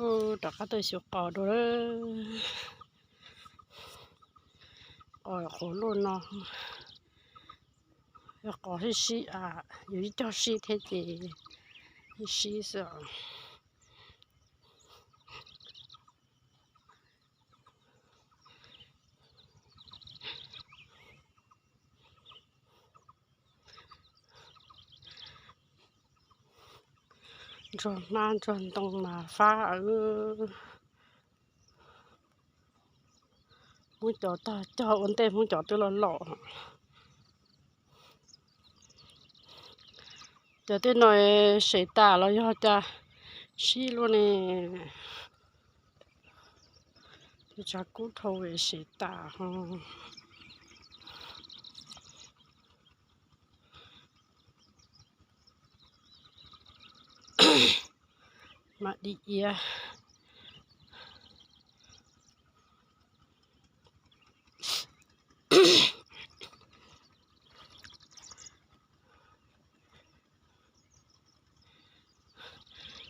Rov qab tuaj xyuas qos dua. Qos qhuav luaj no, yog qos sib sib a, yus ib cog sib thiab ces sib sib xwb. Ntsuag hmab ntsuag ntoo mas fab. Hmoob cov tog cog ua ntej, Hmoob cov twb loj loj. Cov tej no sev tas los yog cas sib luaj ne. Tsav kub dhau sev tas. Mas di iab.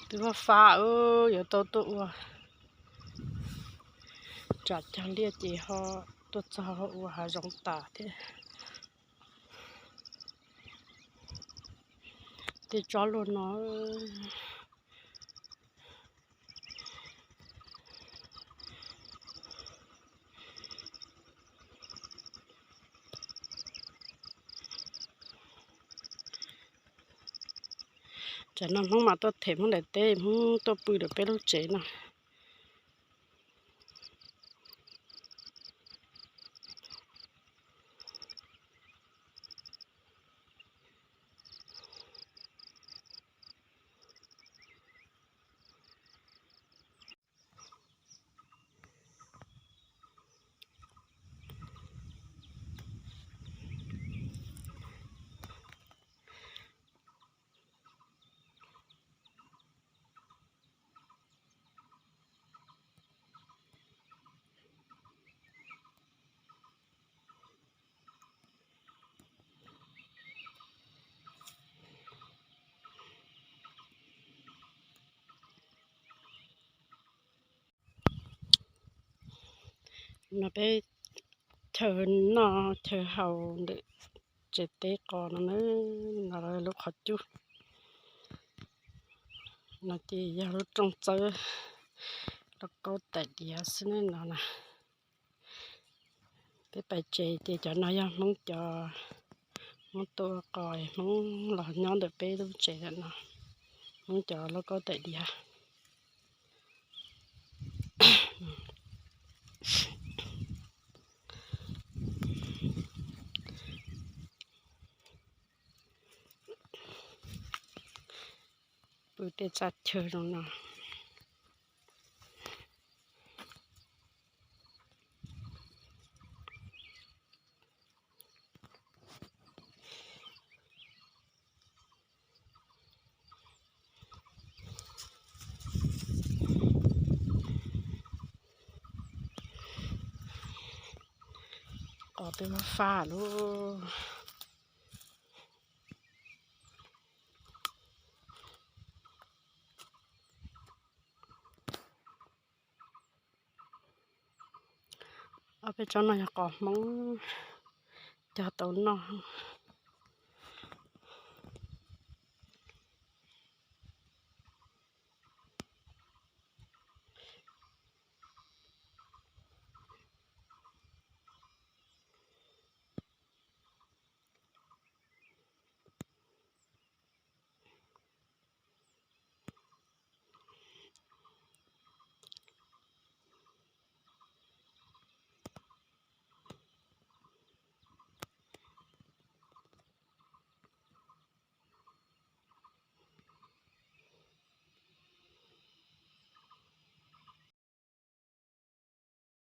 Twb fab fab, yuav tau tuaj ua. Tsam cog liaj ces ho tuaj txog ho ua hav zoov tas thiab. Tej tsob luaj no. Tsam no Hmoob mam tuaj them Hmoob daim teb, Hmoob tuaj pw rau peb lub tsev no. No peb chaw noj chaw haus ntawm tsev teb qos no na, no lub qhov cub. No ces yog lub rooj txawb lauj kaub tais diav xwb ne no na. Peb pais tsev ces cov no yog Hmoob cov, Hmoob tuaj ua qos, Hmoob los nyob ntawm peb lub tsev no, Hmoob cov lauj kaub tais diav. Pw tej txaj chaw zoo no. Qos twb fab fab lawm. Ob peb tsob no yog qos Hmoob cog tau noj.